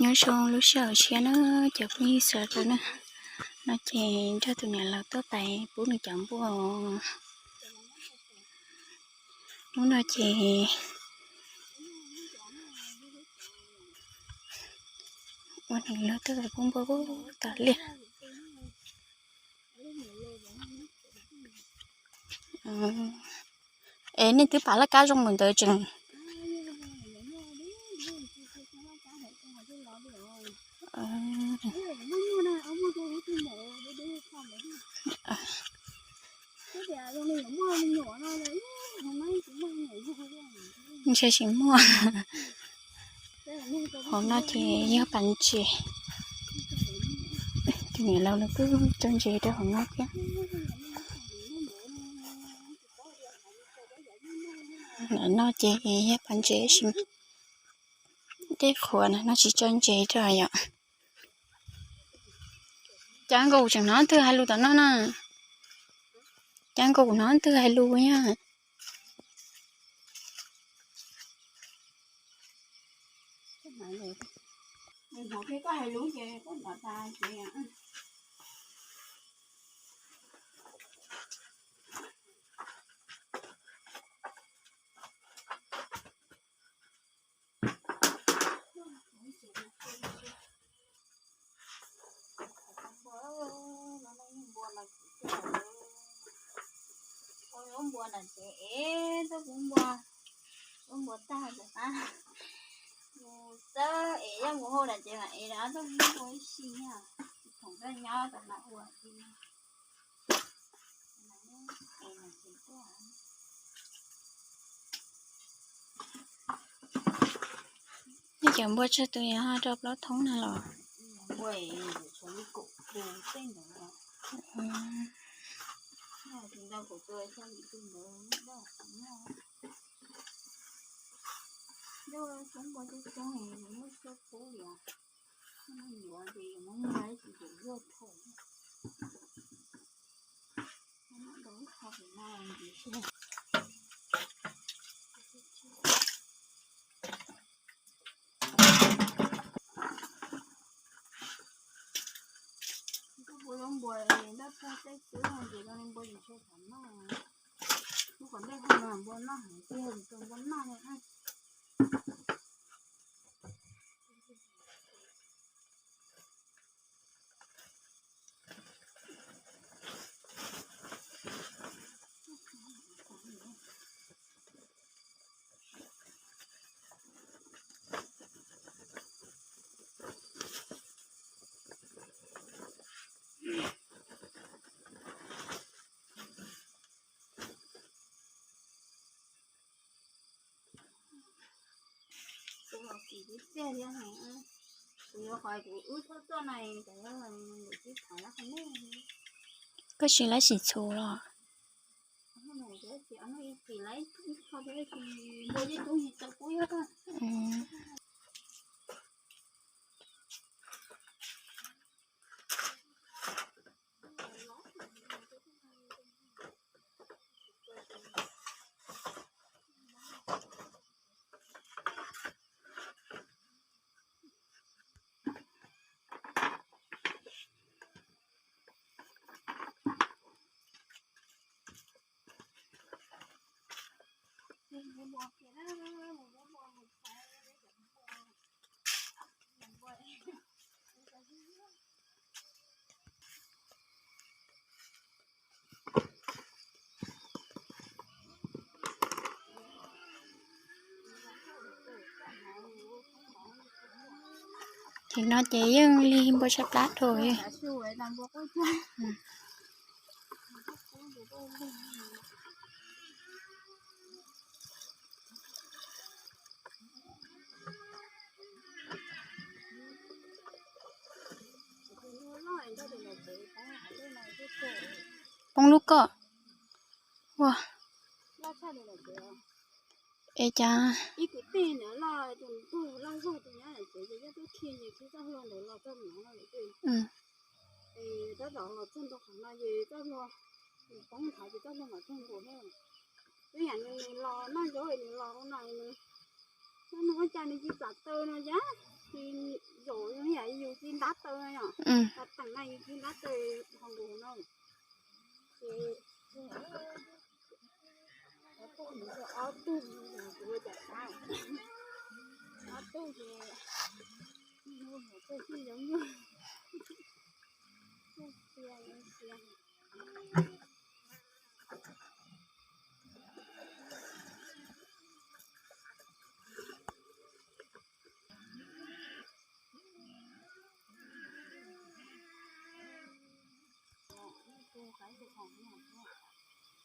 Nyob zoo lub sij hawm tshiab na, cov phooj ywg sawv daws na, no ces nrog tus niam laus tuaj pais pub nws cov npua. Hnub no ces ua nws lawv tuaj pub npua tas liaj. Es nej twb pam laj kab zoo mus ntawd tseem. Ntshe tsis muaj. Hauv no ces yog pas ntses. Tus niam laus nws kuj tso ntses rau hauv no thiab. Ntawm no ces yog pas ntses tab sis dej qhuav na no tsis tso ntses rau yom. Cov nkaus tseem hnov twg hais lus tom no na. Cov nkaus hnov twg hais lus yom. Lub npua na ces ev tuaj pub npua, lub npua tag ces qab mus txawb es yog mus hau na ces mam ev rov tuaj pub npua ib si, thaum koj nyob tom no ua. Nej cov npua tsawg tus yog ho rau plaub thoob na los? Kuj pub lub npua ntaj puag tej xwb ces zoo li npua tsis tshua kam noj. Lub qhov ntej hauv no npua noj heev tiag, tsis tau npua noj li. Kuv los txiv txiag thiab, kuv yuav qhov kuv wb txhob txoj na, cov lwm tib thaiv qhov nej. Koj tsis laib sim txhuv los? Npua yeej tub tsis tau kub yog. Ces no ces yeej li npua tshaib plab dhau. Poob lub koj. Ua, es cas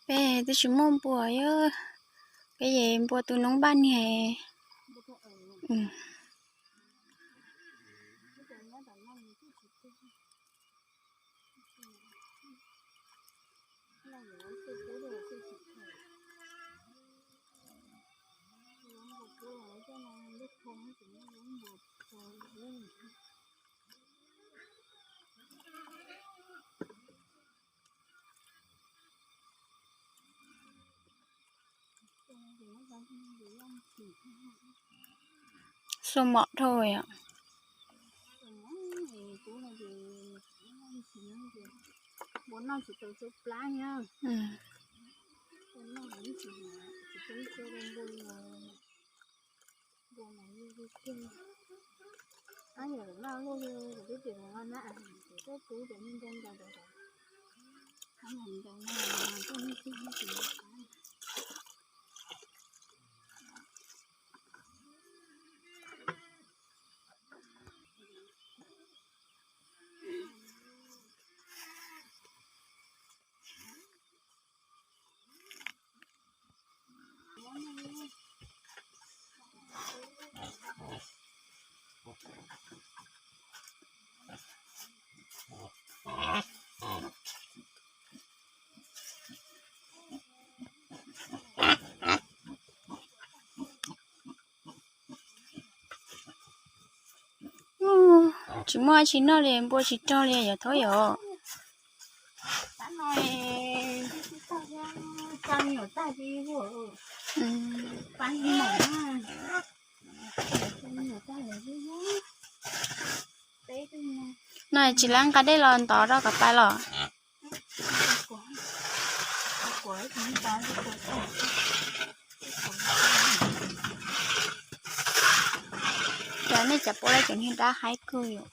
Peb twb tsis muaj npua, peb yeej npua tus noob npaj niag. Xua mom dhau yom. Tsis muaj tsis noj li, npua tsis rog li yog thaub yom. No tsis lab nqa dej los ntov rau kom pais los. Cas nej cov puab lawv cov niag dab haib kawg yom.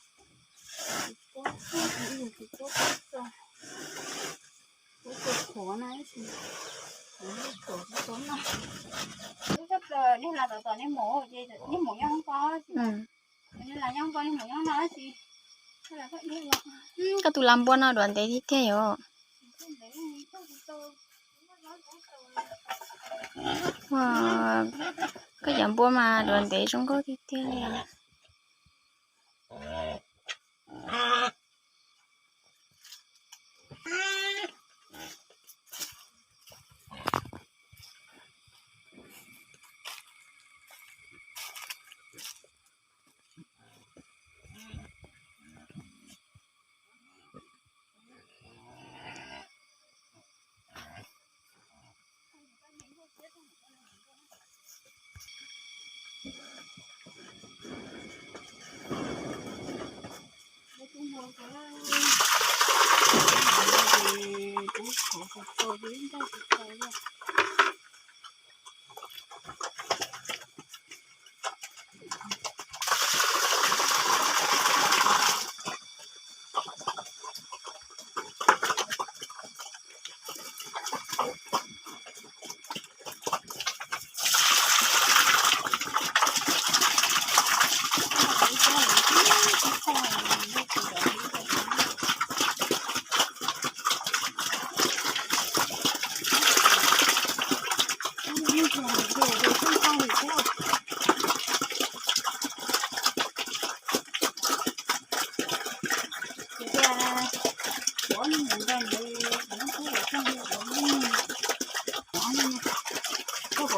Koj tus lam npua no duav ntev tiag tiag yom. Koj cov npua mas duav ntev zoo nkauj tiag tiag li.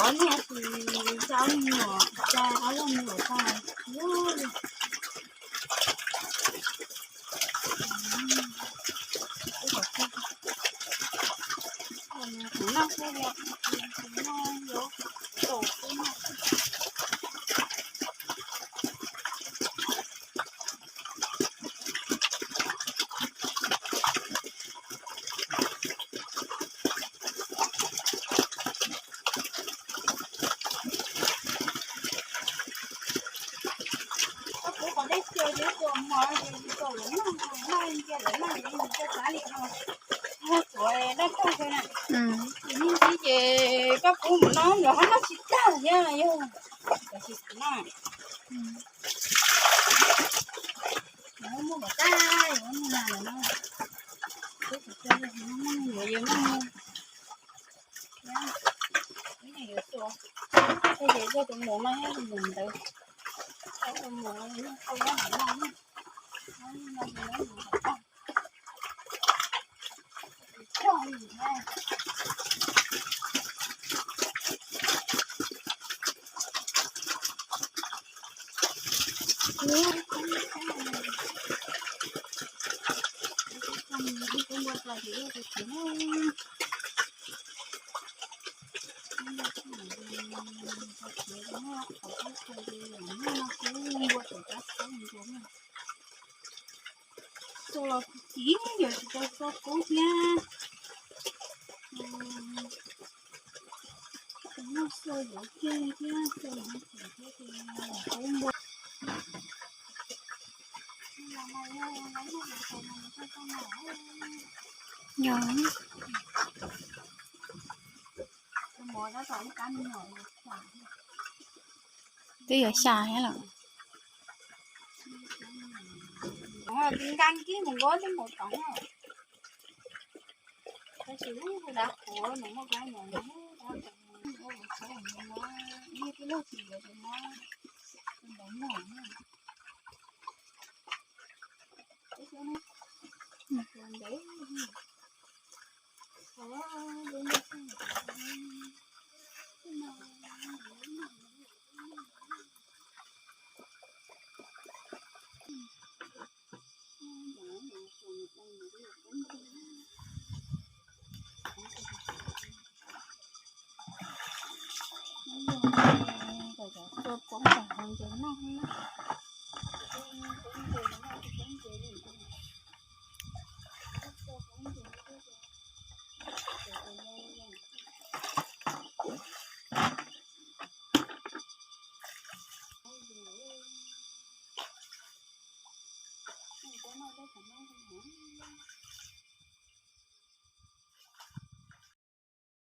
Ob niag tsis tsa ob niag nyuam, tsa ob niag nyuam tag. Kuv noj xwb, kuv noj yuav tau xwb na. Koj pub qhov dej xyaw thiab tua mov ces tau lawv noj, noj cia lawv noj ces yus cia txav li no. Tuav daj tag xwb na. Ces nej ntxib ces koj pub mus no los ho noj tsis tag thiab yog, cov tsis xav noj. Yuav muaj kom tag, yuav muaj nas lawm no. Peb tsis tso, yuav muaj, yuav muaj. Ib yam yuav tua, ces yog tus mus no thiab tus mus ntawd. Tus mus no, tus mus no. Tus los txiv yog tsis tau txo kub thiab. Tus muaj xua yuav kiag thiab, xua yuav kiag thiab, tus kub npua. Yog. Twb yuav xya thiab lawm. Nqa kib mus nkaub twb mus toov. Tab sis dav qhuav nws muaj kab nyom, ib tug loj tsis yuav tus no, tus ntawd mog.